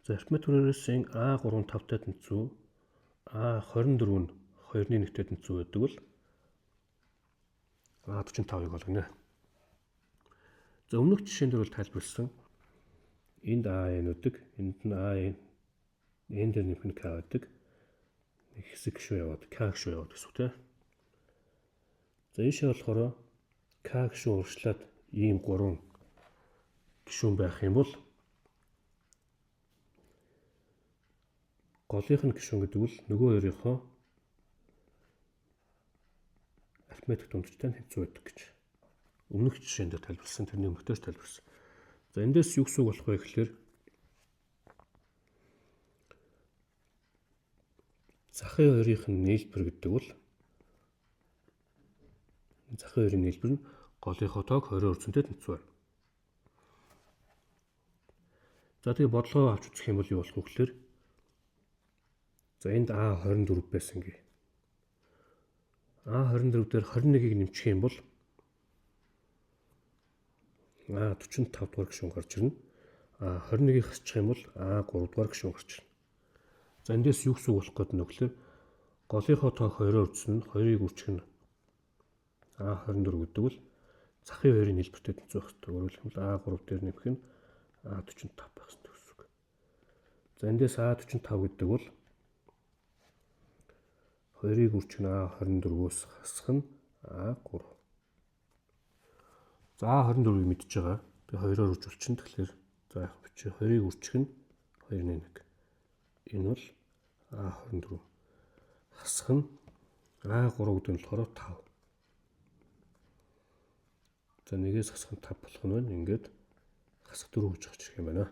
За арифметик прогрессийн A3 5-тай тэнцүү, A24 нь 2-ны 1-тэй тэнцүү байдаг бол A45-ыг олгоно. За өмнөх жишээн дээр бол тайлбарласан. Энд AN үүдэг, энд нь AN, энэ дээр нэмэх нь K байдаг. Нэг хэсэг гişүү яваад, K гişүү яваад гэсэн үг тийм. За ийшээ болохоор K гişүү урагшлаад ийм 3 гişүүн байх юм бол голынх нь гишүүн гэдэг бол нөгөө хоёрынхоо арифметик дундчтай тэнцүү байдаг гэж. Өмнөх жишээн дээр тайлбарласан, тэрний өмнөхдөж тайлбарласан. За эндээс юу гэсэн үг болох вэ гэхээр захын хоёрынх нь нийлбэр гэдэг бол захын хоёрын нийлбэр нь голынхоо тоог 20 өрцөнтэй тэнцүү байна. За тэгээ бодлогоо авч үзэх юм бол юу болох вэ гэхээр за энд А24 байсан гээ. А24 дээр 21-ийг нэмчих юм бол А45 дугаар гишүүн гарч ирнэ. А21-ийг хасчих юм бол А3 дугаар гишүүн гарч ирнэ. За эндээс юу гэсэн үг болох гээд нөхлөөр голынхоо тоо 20-оор үржсэн нь 2-ыг үржих нь А24 гэдэг бол захын хоёрын нийлбэртэй тэнцүү байх хэрэгтэй. Өөрөөр хэлбэл А3 дээр нэмэх нь А45 байх хэрэгтэй гэсэн үг. За эндээс А45 гэдэг бол 2-ыг үржих нь А24-өөс хасах нь А3. За А24-ыг мэдж байгаа. Би 2-оор үржүүлчин. Тэгэхээр за яг бичээ 2-ыг үржих нь 2-ны 1. Энэ бол А24. Хасах нь А3 гэдэг нь болохоор 5. За нэгээс хасах нь 5 болох нь байна. Ингээд хасах 4 гэж гарч ирэх юм байна.